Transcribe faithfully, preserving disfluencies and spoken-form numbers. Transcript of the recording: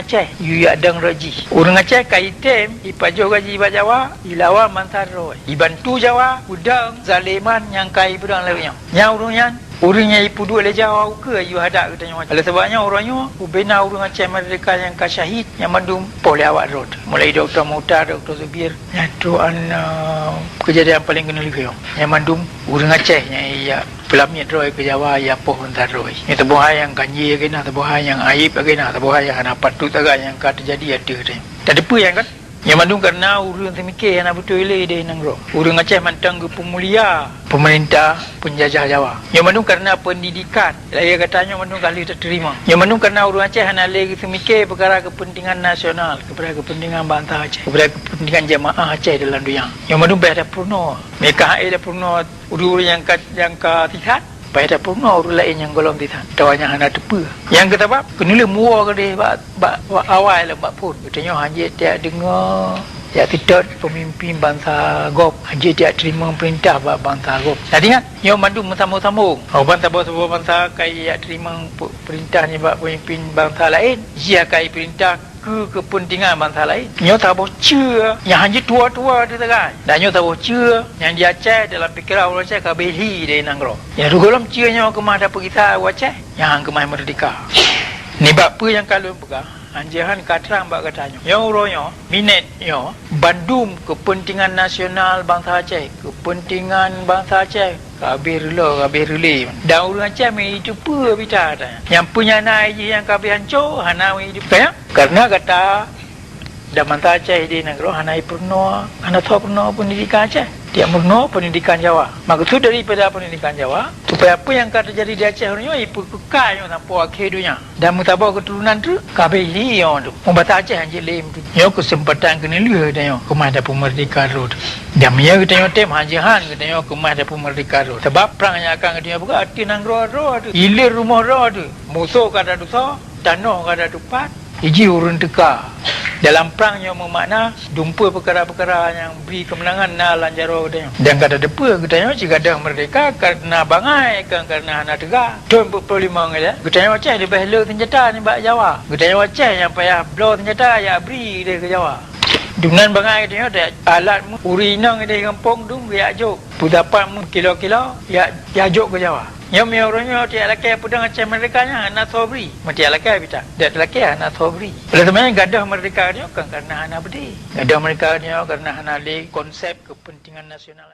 Aceh, yue jak dong rot jih. Ureuëng Aceh ka item, ipajoh gaji bak Jawa, ilawan bansa droe, ibantu Jawa, udang zaleman nyang ka ibeudong lagée nyoe. Nyang ureuëng nyan, ureuëng nyang ipeuduek lé Jawa ukeue yue hadak geutanyoe. Oleh sabab nyoe, uroe nyoe ubena ureuëng Aceh merdeka nyang ka syahid, nyang mandum poh lé awak droe. Mulai Dokto Mukhtar, Dokto Zubir, nyang tuan, eh, keujadian paleng keuneulheueh nyoe. Nyang mandum ureuëng Aceh nyang ia peulamiet droe keu Jawa, ia poh bansa droe. Nyoe saboh hai nyang ganjé lagée na, saboh hai nyang aib lagée na, saboh hai nyang hana patut sagai nyang ka teujadi ateueh geutanyoe. Tateupeue nyan kan? Nyoe mandum kareuna ureuëng seumike hana beutôi lé di nanggroe. Ureuëng Aceh mantong geupeumulia peumeurintah peunjajah Jawa. Nyoe mandum kareuna peundidikan. Lagée gata nyoe mandum ka lheueh tateurimong. Nyoe mandum kareuna ureuëng Aceh hana lé geuseumike peukara keupeuntengan nasional, peukara keupeuntengan bansa Aceh, peukara keupeuntengan jeumaáh Aceh dalam donya. Nyoe mandum payah tapeurunoe. Meukah hana tapeurunoe ureuëng-ureuëng nyang ka, nyang ka sisat, payah tapeurunoe ureuëng laén nyang gohlom sisat, atawa nyang hana teupeue. Nyang keusabab, keuneulheueh muwoe keudeh bak, bak, bak awai lom bak phon. Geutanyoe hanjeuet tajak deungoe, jak seutôt peumimpén bansa gob, hanjeuet tajak teurimong peurintah bak bansa gob. Nah, ingat, nyoe mandum meusambông-sambông. Ban saboh-saboh bansa ka ijak teurimong pe-, peurintah nibak peumimpén bansa laén, jih ka ipeurintah keu keupeuntengan bansa laén. Nyoe saboh ceue nyang hanjeuet tuwoe-tuwoe teuh sagai. Dan nyoe saboh ceue nyang di Aceh dalam pikeran ureuëng Aceh ka beh lhi di nanggroe. Nyang sigohlom ceue nyoe keumah tapeugisa u Aceh, nyang keumah meurdeka. Nibak peue nyang ka lôn peugah, hanjeuet han ka trang bak gata nyoe. Nyoe uroe nyoe, minét nyoe, bandum keupeuntengan nasional bansa Aceh, keupeuntengan bansa Aceh, ka habéh reuloh, ka habéh reulée. Dan ureuëng Aceh meu jiteupeue bita gata nyan. Nyang peue nyang na jih nyang ka habéh hanco, hana meu jiteupeue. Kaya? Kareuna gata dan bansa Aceh di nanggroe hana jipeurunoe, hana soe peurunoe peundidikan Aceh. Tieb meurunoe peundidikan Jawa. Meukeusud daripada peundidikan Jawa, supaya peue nyang ka teujadi di Aceh uroe nyoe jipeukeukai nyoe sampoe akhé donya. Dan meusaboh keuturonan treuk ka habéh lhi nyoe teuk. Meubasa Aceh hanjeuet lé meutuju. Nyoe keuseumpatan keuneulheueh geutanyoe keumah tapeumeurdeka droe. Dan meunyoe geutanyoe tem, hanjeuet han geutanyoe keumah tapeumeurdeka droe. Sabab prang nyang akan geutanyoe peugah ateueh nanggroe droe teuh, hileuen rumoh droe teuh, musoh ka tatusoe, tanoh ka tatupat, ijih ureuëng teuka. Dalam prang nyoe meumakna dumpeue peukara-peukara nyang bri keumeunangan na lam jaroe geutanyoe. Dan ka tateupeue geutanyoe sigadoh meurdeka kareuna bangai, kon kareuna hana teuga. Thon peuet ploh limong ilée, geutanyoe Aceh leubeh le seunjata nibak Jawa. Geutanyoe Aceh nyang payah bloe seunjata jak bri ideh keu Jawa. Dumnan bangai geutanyoe, alat meu-, ureuëng inong ideh gampông dum geujak jok. Peudapat meu-, kilo-kilo jak, jak jok keu Jawa. Nyoe meunyoe uroe nyoe tajak lakée peudong Aceh meurdeka nyan hana soe bri. Meunyoe tajak lakée bita, tajak lakée hana soe bri. Oleh sabab nyan gadoh meurdeka nyoe kon kareuna hana beudé. Gadoh meurdeka nyoe kareuna hana lé konsep keupeuntengan nasional.